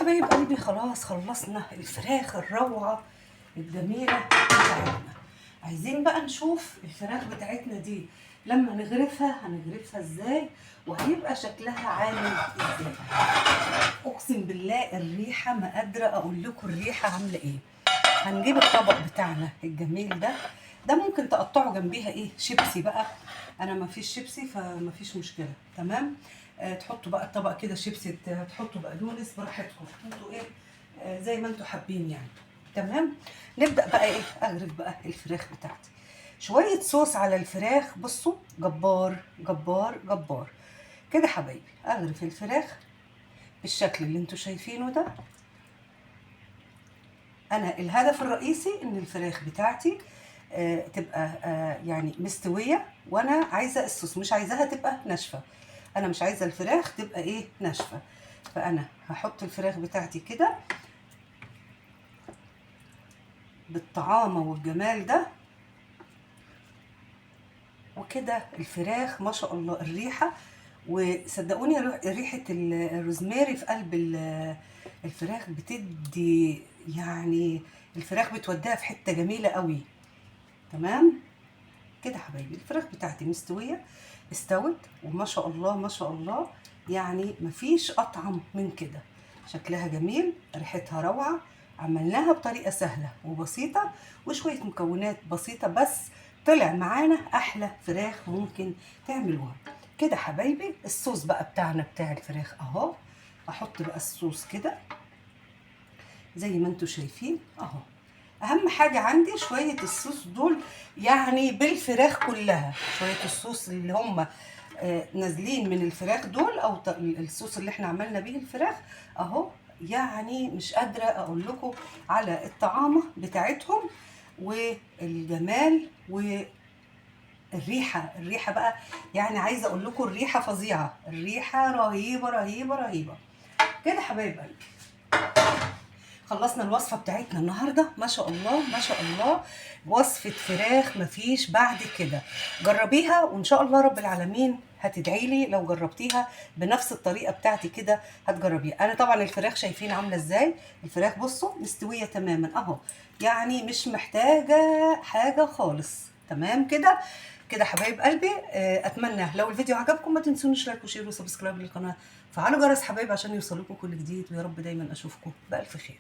حبايب قلبي خلاص خلصنا الفراخ الروعة الجميلة بتاعتنا. عايزين بقى نشوف الفراخ بتاعتنا دي لما نغرفها هنغرفها ازاي وهيبقى شكلها عامل ازاي. اقسم بالله الريحة ما قادرة اقول لكم الريحة عاملة ايه. هنجيب الطبق بتاعنا الجميل ده، ده ممكن تقطعوا جنبيها ايه، شيبسي بقى، انا ما فيش شيبسي فما فيش مشكلة. تمام. تحطوا بقى الطبق كده شيبسي، تحطوا بقدونس براحتكم انتوا ايه، زي ما انتوا حابين يعني. تمام. نبدأ بقى ايه، اغرف بقى الفراخ بتاعتي. شوية صوص على الفراخ، بصوا جبار جبار جبار كده حبايبي. اغرف الفراخ بالشكل اللي انتوا شايفينه ده. انا الهدف الرئيسي ان الفراخ بتاعتي تبقى يعني مستوية، وانا عايزة الصوص، مش عايزاها تبقى ناشفة. انا مش عايزة الفراخ تبقى ايه، ناشفة. فانا هحط الفراخ بتاعتي كده بالطعامة والجمال ده وكده. الفراخ ما شاء الله الريحة، وصدقوني ريحة الروزماري في قلب الفراخ بتدي، يعني الفراخ بتوديها في حتة جميلة قوي. تمام كده حبايبي الفراخ بتاعتي مستوية، استوت وما شاء الله ما شاء الله، يعني مفيش أطعم من كده. شكلها جميل، ريحتها روعة، عملناها بطريقة سهلة وبسيطة وشوية مكونات بسيطة، بس طلع معانا أحلى فراخ ممكن تعملوها كده حبايبي. الصوص بقى بتاعنا بتاع الفراخ اهو، احط بقى الصوص كده زي ما انتوا شايفين اهو. اهم حاجة عندي شوية الصوص دول، يعني بالفراخ كلها، شوية الصوص اللي هم نازلين من الفراخ دول، او الصوص اللي احنا عملنا بيه الفراخ اهو. يعني مش قادرة اقول لكم على الطعامة بتاعتهم والجمال والريحة. الريحة بقى يعني عايزة اقول لكم الريحة فظيعة، الريحة رهيبة رهيبة رهيبة كده حبايب قلبي. خلصنا الوصفة بتاعتنا النهاردة، ما شاء الله ما شاء الله، وصفة فراخ مفيش بعد كده. جربيها وإن شاء الله رب العالمين هتدعي لي لو جربتيها بنفس الطريقة بتاعتي كده هتجربيها. أنا طبعا الفراخ شايفين عاملة إزاي، الفراخ بصوا مستوية تماما أهو، يعني مش محتاجة حاجة خالص. تمام كده كده حبايب قلبي. اتمنى لو الفيديو عجبكم ما تنسونيش like و share و subscribe للقناه، فعلوا جرس حبايب عشان يوصلكم كل جديد، ويا رب دايما اشوفكم بالف خير.